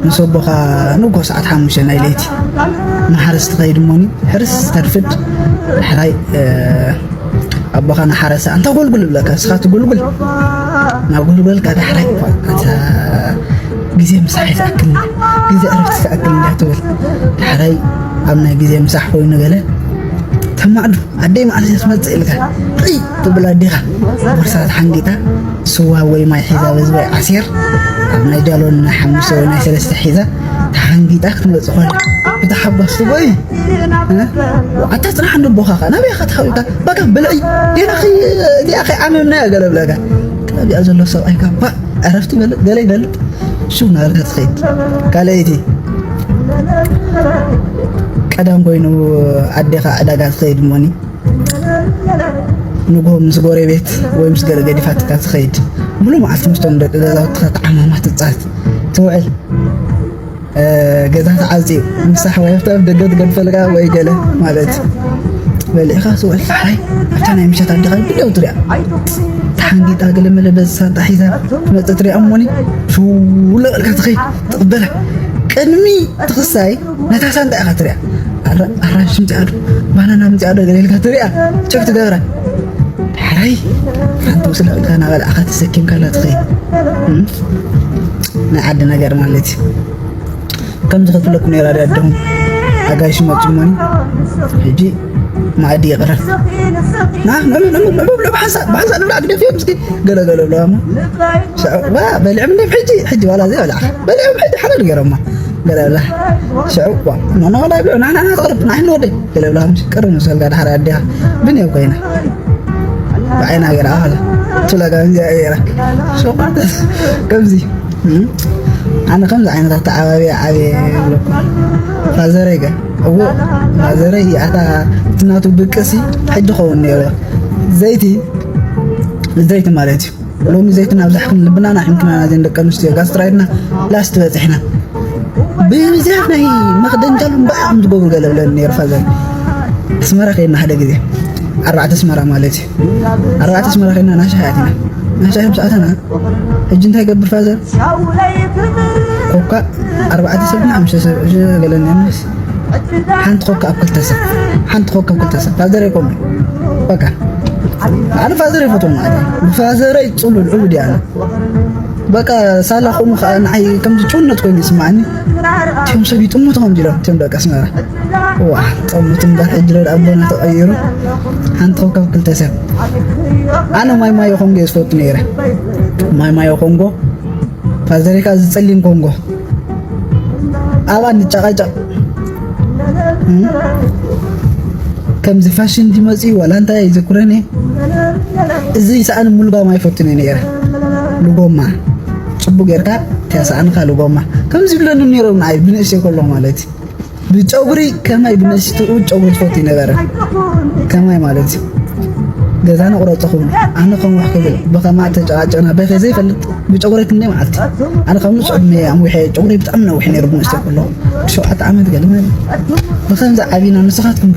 ምስ ኣቦኻ ንጎ ሰዓት ሓሙሽተ ናይ ለይቲ ንሓርስ ትኸይድ እሞኒ፣ ሕርስ ተርፍድ። ዳሕራይ ኣቦኻ ንሓረሰ ኣንታ ጎልጉል ብለካ፣ እስኻ ትጉልጉል። ናብ ጎልጎልካ ዳሕራይ እኳ ኣታ ግዜ ምሳሕ ይትኣክል፣ ግዜ ዕረፍቲ ይትኣክል እንዳ ትብል። ዳሕራይ ኣብ ናይ ግዜ ምሳሕ ኮይኑ ገለ ተማዕዱ ኣደይ መዓልቲ ትመጽእ ኢልካ ይ ትብል ኣዴኻ። ቦርሳ ተሓንጊጣ ስዋ ወይ ማይ ሒዛ በዚ ወይ ዓሲር ኣብ ናይ ጃሎን ናይ ሓሙሽተ ወይ ናይ ሰለስተ ሒዛ ተሓንጊጣ ክትመጽእ ኮላ ብተሓጓስ ትጎይ። ኣታ ጽናሕ እንዶ ቦኻኻ ናበይ ኢኻ ተሓዊካ? በቃ ብልዒ ጌና ኸይ እዚኣ ከይዓመምናያ ገለ ብለካ። እዚኣ ዘሎ ሰብኣይካ ባ ዕረፍቲ ይበልጥ ገለ ይበልጥ ሽው ናበልካ ትኸይድ። ካልኣይቲ ቀዳም ኮይኑ ኣዴኻ ዕዳጋ ትኸይድ እሞኒ ንግሆ ምስ ጎረቤት ወይ ምስ ገለ ገዲፋትካ ትኸይድ። ሙሉ መዓልቲ ምስቶም ደቂ ገዛውትኻ ተዓማማ ትጻት ትውዕል። ገዛ ተዓጽዩ ምሳሕ ወይ ኣብታ ደገ ትገድፈልካ ወይ ገለ ማለት በሊዕኻ ትውዕል። ዳሕራይ ኣብታ ናይ ምሸት ኣዴኻ ብደው ትሪኣ ተሓንጊጣ ገለ መለ በዚ ሳንጣ ሒዛ ትመጽእ ትሪኣ እሞኒ ሽው ለበልካ ትኸይድ ትቕበላ። ቅድሚ ትኽሳይ ነታ ሳንጣ ኢኻ ትሪኣ። ኣራ- ኣራንሺ ምጽኣ ዶ ባናና ምጽኣ ዶ ገለ ኢልካ ትሪኣ ቸክ ትገብራ። ዳሕራይ ሓንቲ ውስላ ኢልካ እናበላዕካ ተሰኪምካላ ትኸይድ። እም? ናይ ዓዲ ነገር ማለት እዩ። ከምዚ ክትብለኩም ነይራ ድያ ኣደኹም? ኣጋይሽ ይመጹ እሞኒ ሕጂ መኣዲ ይቕረብ። ና ንዕሉ ንዕሉ ንዕሉ ንዕሉ ብሓንሳእ ብሓንሳእ ንብላ ግደፍዮ ምስኪ ገለ ገለ ብለዋ እሞ ሽዑ ዋ በሊዖም እንዲም ሕጂ ሕጂ ዋላ ዘይበላዕኻ በሊዖም ሕጂ ሓመድ ገይሮማ ገለ ብላ ሽዑ ዋ ኖ ኖ ኖ ይብሉ ናና ናና ትቕርብ ናሕን ወደይ ገለ ብላ ምሽ ቅርብ ንሰልጋ ድሓር ኣዲኻ ብንየው ኮይና ብዓይና ገይራ ኣለ ትብላ ጋር እንዚኣ ገይራ ሸውዓተ ከምዚ እም? ኣነ ከምዚ ዓይነት ኣተዓባብያ ዓብየ ይብለኩም ፋዘረይ ገ እዎ ፋዘረይ ኣታ እቲ ናቱ ብቅሲ ሕጂ ኸውን ነይርዋ ዘይቲ ዘይቲ ማለት እዩ ሎሚ ዘይቲ ናብዛሕኩም ልብና ናሕምክና ናዘን ደቂ ኣንስትዮ ጋስትራይትና ላስት በፂሕና ብብዝያት ናይ መኽደንጃሉ እምበኣ ከም ዝገብሩ ገለ ብለን ነይሩ ፋዘር ኣስመራ ከይድና ሓደ ግዜ ኣርባዕተ ኣስመራ ማለት እዩ ኣርባዕተ ኣስመራ ከይድና ናሻ ኣቲና ናሻ ምስ ኣተና ሕጂ እንታይ ገብር ፋዘር ኮካ ኣርባዕተ ሰብና ሓሙሽተ ሰብ ዕሽ ገለኒ ምስ ሓንቲ ኮካ ኣብ ክልተ ሰብ ሓንቲ ኮካ ኣብ ክልተ ሰብ ፋዘር ኣይኮኑ በቃ ኣነ ፋዘር ይፈትዎ ማለት እዩ ብፋዘረይ ፅሉል ዕሉ ድያ ኣነ በቃ ሳላ ከምኡ ከዓ ንዓይ ከምዚ ጭውነት ኮይኑ ይስማዓኒ እቲኦም ሰብ ይጥምቱ ከምዚ ኢሎም እቲኦም ደቂ ኣስመራ ዋ ጠምት እምበር ሕጂ ለ ኣቦና ተቐይሩ ሓንቲ ኮካ ኣብ ክልተ ሰብ ኣነ ማይ ማዮ ኮንጎ እየ ዝፈቱ ነይረ ማይ ማዮ ኮንጎ ፋዘሪካ እዚ ጸሊም ኮንጎ ኣብኣ ንጨቃጨቅ እም? ከምዚ ፋሽን ድመፅኡ ዋላ እንታይ ኣይዘኩረን እየ እዚ ይሰኣን ሙልጋም ኣይፈቱን እየ ነይረ ልጎማ ፅቡቅ ጌርካ እቲያ ሰኣንካ ልጎማ ከምዚ ይብለኒ ነይሮም ንዓይ ብንእሽተይ ከሎ ማለት እዩ ብጨጉሪ ከማይ ብነሽትኡ ጨጉሪ ትፈቱ ይነበረ ከማይ ማለት እዩ ገዛና ቁረፀኹም ኣነ ከም ዋሕ ክብል ብኸማ ተጨቃጨና በኸ ዘይፈልጥ ብጨጉሪ ክንደይ መዓልቲ ኣነ ካብ ንፁዕ ዕድመ ኣምዊሐ ጨጉሪ ብጣዕሚ ነዊሕ ነይሩ ብንእሽተይ ከሎ ሸውዓተ ዓመት ገለ ማለት ብኸምዚ ዓቢና ንስኻትኩም